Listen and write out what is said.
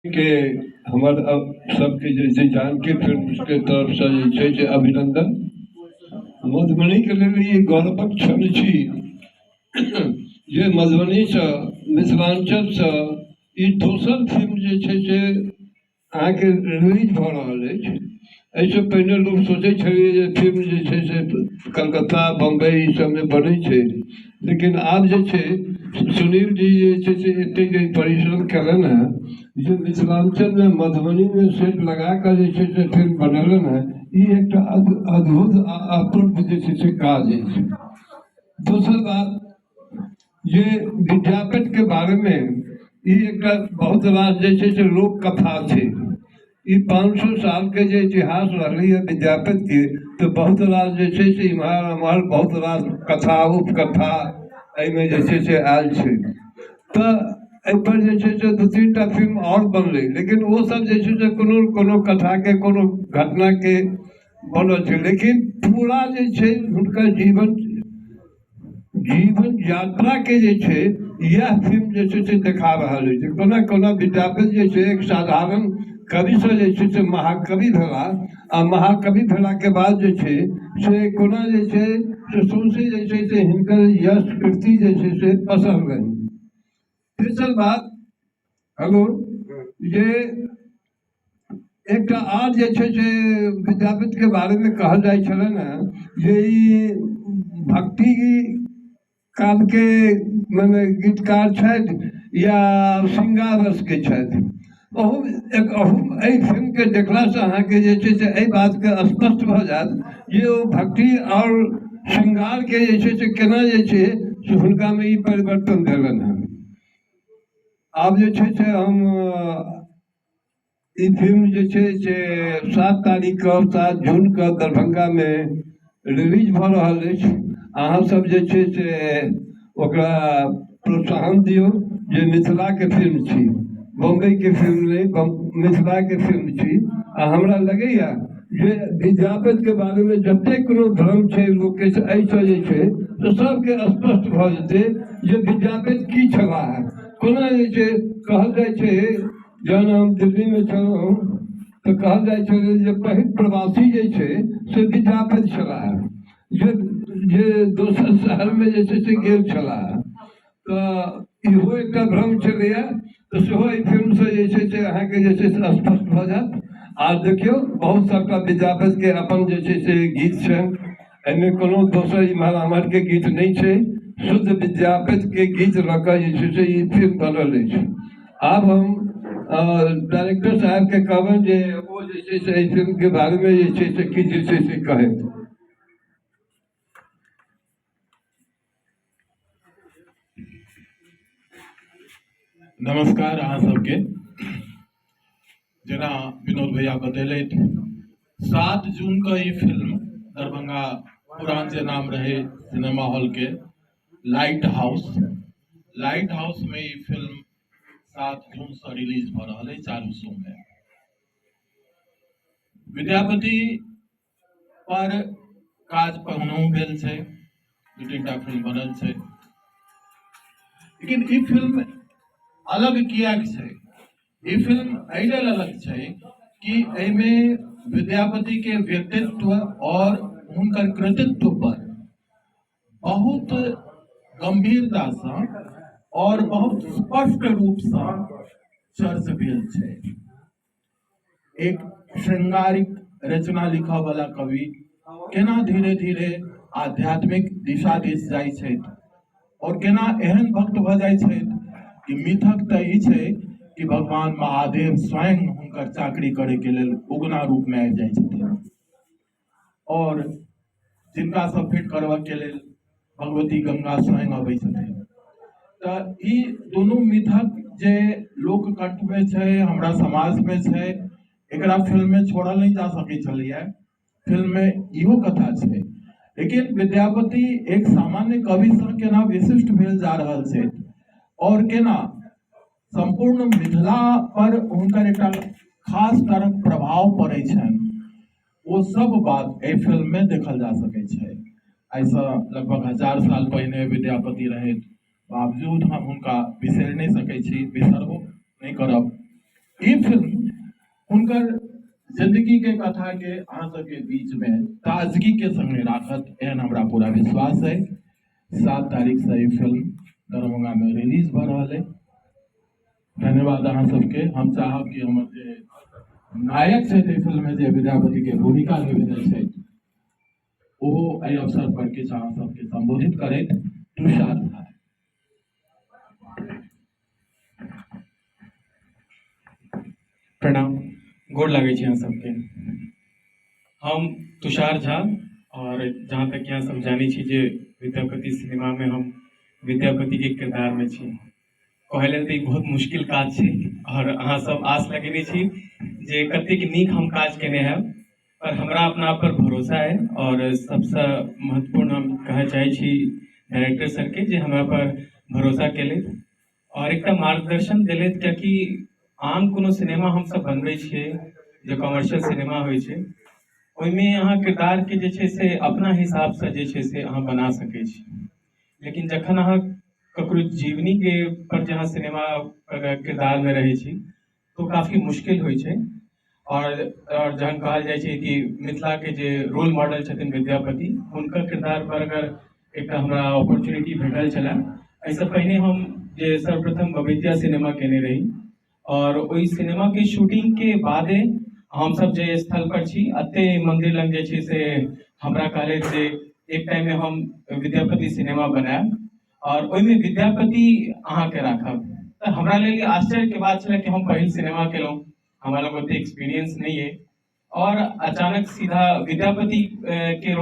के हमर सबके जे छै जानकी फिल्मके तरफसँ जे छै से अभिनन्दन। मधुबनीके लेल ई गौरवक क्षण छी जे मधुबनीसँ मिथिलाञ्चलसँ ई दोसर फिल्म जे छै से अहाँके रिलीज भऽ रहल अछि। एहिसँ पहिने लोक सोचै छलै जे फिल्म जे छै से कलकत्ता बम्बई ई सबमे बनै छै, लेकिन आब जे छै सुनील जी जे छै से एतेक जे परिश्रम केलनि हेँ जे मिथिलाञ्चलमे मधुबनीमे सेट लगा कऽ जे छै से फिल्म बनेलनि हेँ, ई एकटा अद्भुत आ अपूर्व जे छै से काज अछि। दोसर बात जे विद्यापतिके बारेमे ई एकटा बहुत रास जे छै से लोक कथा छै। ई 500 सालके जे इतिहास रहलैए विद्यापतिके, तऽ बहुत रास जे छै से इम्हर एम्हर बहुत रास कथा उपकथा एहिमे जे छै से आयल छै। तऽ एहिपर जे छै से 2-3 टा फिल्म आओर बनलै, लेकिन ओसभ जे छै से कोनो कोनो कथाके कोनो घटनाके बनल छै, लेकिन पूरा जे छै हुनकर जीवन जीवन यात्राके जे छै इएह फिल्म जे छै से देखा रहल अछि। कोना कोना विद्यापति जे छै एक साधारण कविसँ जे छै से महाकवि भेला, आ महाकवि भेलाके बाद जे छै से कोना जे छै से सौंसे जे छै से हिनकर यश कीर्ति जे छै से पसरलनि। तेसर बात हेलो जे एकटा आर जे छै से विद्यापतिके बारेमे कहल जाइ छलनि हेँ जे ई भक्ति कालके मने गीतकार छथि या श्रृंगार रसके छथि। अहू एक अहू एहि फिल्मके देखलासँ अहाँके जे छै से एहि बातके स्पष्ट भऽ जायत जे ओ भक्ति आओर श्रृंगारके जे छै से केना जे छै से हुनकामे ई परिवर्तन भेलनि हेँ। आब जे छै से हम ई फिल्म जे छै से 7 तारीखके 7 जूनके दरभंगामे रिलीज भऽ रहल अछि। अहाँ सब जे छै से ओकरा प्रोत्साहन दियौ जे मिथिलाके फिल्म छी, बम्बईके फिल्म नहि, मिथिलाके फिल्म छी। आ हमरा लगैया जे विद्यापतिके बारेमे जतेक कोनो भ्रम छै लोकके, एहिसँ जे छै से सबके स्पष्ट भऽ जेतै जे विद्यापति की छलाह, कोना जे छै कहल जाइ छै। जहन हम दिल्लीमे छलहुँ तऽ कहल जाइ छलै जे पहिल प्रवासी जे छै से विद्यापति छलाह, जे जे दोसर शहरमे जे छै से गेल छलाह। तऽ इहो एकटा भ्रम छलैए, तऽ सेहो एहि फिल्मसँ जे छै से अहाँके जे छै से स्पष्ट भऽ जायत। आ देखियौ बहुत सबटा विद्यापतिके अपन जे छै से गीत छनि, एहिमे कोनो दोसर इम्हर आम्हरके गीत नहि छै, शुद्ध विद्यापतिके गीत लऽ कऽ जे छै से ई फिल्म बनल अछि। आब हम डायरेक्टर साहबके कहबनि जे ओ जे छै से एहि फिल्मके बारेमे जे छै से किछु जे छै से कहथि। नमस्कार अहाँ सबके। जेना विनोद भैया बतेलथि, 7 जून के ई फिल्म दरभंगा पुरान जे नाम रहे सिनेमा हॉल के लाइट हाउस, लाइट हाउस में ई फिल्म 7 जून से रिलीज भ रहल है चारू शो में। विद्यापति पर काज पहिनहु भेल छै, 2-3 टा फिल्म बनल छै, लेकिन ई फिल्म अलग किएक छै? ई फिल्म एहि लेल अलग छै कि एहिमे विद्यापति के व्यक्तित्व और हुनकर कृतित्व पर बहुत गंभीरता से और बहुत स्पष्ट रूप से चर्च भेल छै। एक श्रृंगारिक रचना लिखऽ वाला कवि केना धीरे धीरे आध्यात्मिक दिशा दिस जाइ छथि और केना एहन भक्त भऽ जाइ छथि कि मिथक तऽ ई छै कि भगवान महादेव स्वयं हुनकर चाकरी करैके लेल उगना रूपमे आबि जाइ छथिन और जिनका सब भेंट करबऽके लेल भगवती गंगा स्वयं अबै छथिन। तऽ ई दुनू मिथक जे लोककंठमे छै, हमरा समाजमे छै, एकरा फिल्ममे छोड़ल नहि जा सकै छलैए। फिल्ममे इहो कथा छै, लेकिन विद्यापति एक सामान्य कविसँ केना विशिष्ट भेल जा रहल छै और केना सम्पूर्ण मिथिला पर हुनकर एकटा खास तरहक प्रभाव पड़ै छनि, ओ सब बात एहि फिल्ममे देखल जा सकै छै। एहिसँ लगभग 1000 साल पहिने विद्यापति रहथि, बावजूद हम हुनका बिसरि नहि सकै छी, बिसरबो नहि करब। ई फिल्म हुनकर जिंदगी के कथा के अहाँ सबके बीच में ताजगी के संगे राखत, एहन हमरा पूरा विश्वास है। 7 तारीख से ई फिल्म दरभंगा में रिलीज भऽ रहल है। धन्यवाद अहाँ सबके। हम चाहब कि हमर जे नायक छथि एहि फिल्म में, जे विद्यापति के भूमिका निभेने छथि, ओहो एहि अवसर पर किछु अहाँ सबके संबोधित करैत। तुषार झा। प्रणाम, गोर लागै छी अहाँ सबके। हम तुषार झा, और जहाँ तक अहाँ सब जानै छी जे विद्यापति सिनेमामे हम विद्यापतिके किरदारमे छी। कहै लेल तऽ ई बहुत मुश्किल काज छै आओर अहाँ सब आस लगेने छी जे कतेक नीक हम काज केने हैब, पर हमरा अपना आप पर भरोसा है। और सबसँ महत्वपूर्ण हम कहऽ चाहै छी डायरेक्टर सरके जे हमरा पर भरोसा केलथि आओर एकटा मार्गदर्शन देलथि, कियाकि आन कोनो सिनेमा हमसब बनबै छियै जे कमर्शियल सिनेमा होइ छै, ओहिमे अहाँ किरदारके जे छै से अपना हिसाबसँ जे छै से अहाँ बना सकै छी, लेकिन जखन अहाँ ककरो जीवनीके पर जे अहाँ सिनेमा किरदारमे रहै छी तऽ ओ काफी मुश्किल होइ छै। आओर जहन कहल जाइ छै कि मिथिलाके जे रोल मॉडल छथिन विद्यापति, हुनकर किरदार पर अगर एकटा हमरा अपॉर्चुनिटी भेटल छलै। एहिसँ पहिने हम जे सर्वप्रथम बबैतिया सिनेमा केने रही आओर ओहि सिनेमाके शूटिंगके बादे हमसब जे स्थल पर छी, एते मंदिर लग जे छै से हमरा कहलथि जे एक टाइममे हम विद्यापति सिनेमा बनायब आओर ओहिमे विद्यापति अहाँके राखब। तऽ हमरा लेल ई आश्चर्यके बात छलै कि हम पहिल सिनेमा केलहुँ, हमरा लग ओते एक्सपीरियंस नहि अइ आओर अचानक सीधा विद्यापति के